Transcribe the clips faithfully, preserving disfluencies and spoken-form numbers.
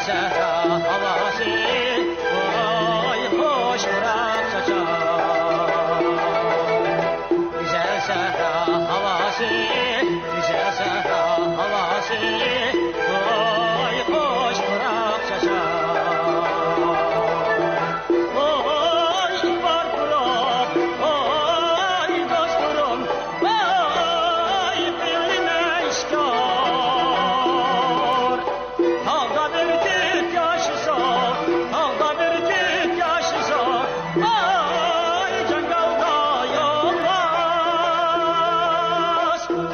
سەھرا ھاۋاسى، ۋاي خۇش پۇراق چاچار. گۈزەل سەھرا ھاۋاسى، گۈزەل سەھرا ھاۋاسى، ۋاي خۇش پۇراق چاچار. ۋاي ئىپار پۇراق، ۋاي دوستلىرىم، ۋاي قىلىمەن شىكار. تاغدا بۈركۈت ياشىسا، تاغدا بۈركۈت ياشىسا، ئاي جاڭگالدا يولۋاس.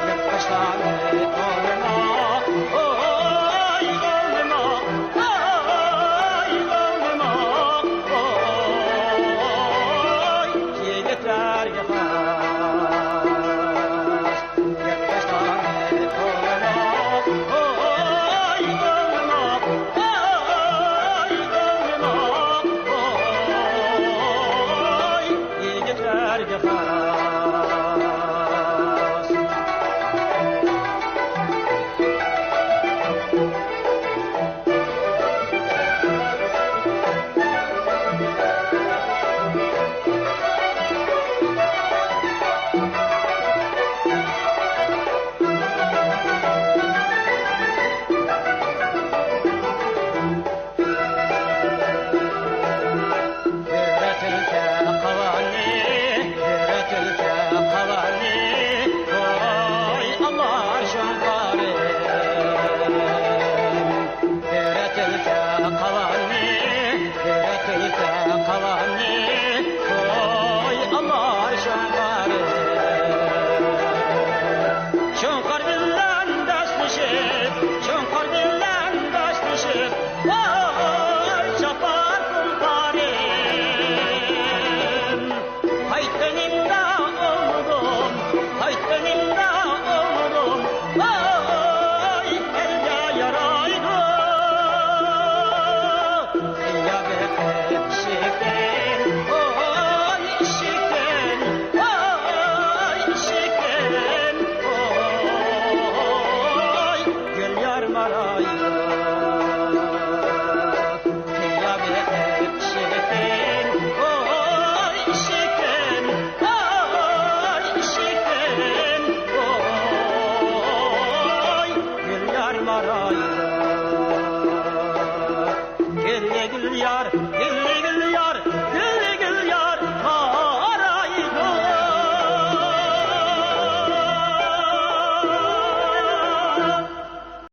گەپ قاشلارنى ئويلىما، ئوي ئويلىما، ئاي ئويلىما، ئوي يىگىتلەرگە خاس. ئۆرە تۈلكە قاۋاننى، ئۆرە تۈلكە قاۋاننى، ۋاي ئالار شۇڭقارىم. ئۆرە تۈلكە قاۋاننى، ئۆرە تۈلكە قاۋاننى، ۋاي ئالار شۇڭقارىم. شۇڭقار بىلەن بەسلىشىپ، شۇڭقار بىلەن بەسلىشىپ، ۋاي چاپار تۇلپارىم. قايتقىنىمدا ئوڭدۇم، قايتقىنىمدا ئوڭدۇم، ۋاي ئەلگە يارايدۇ. قىيا بېقىپ ئىشىكتىن، ۋاي ئىشىكتىن، ۋاي ئىشىكتىن، ۋاي گۈل يار مارايدۇ. قىيا بېقىپ ئىشىكتىن، ۋاي ئىشىكتىن، ۋاي ئىشىكتىن، ۋاي گۈل يار مارايدۇ. گۈللۈك گۈل يار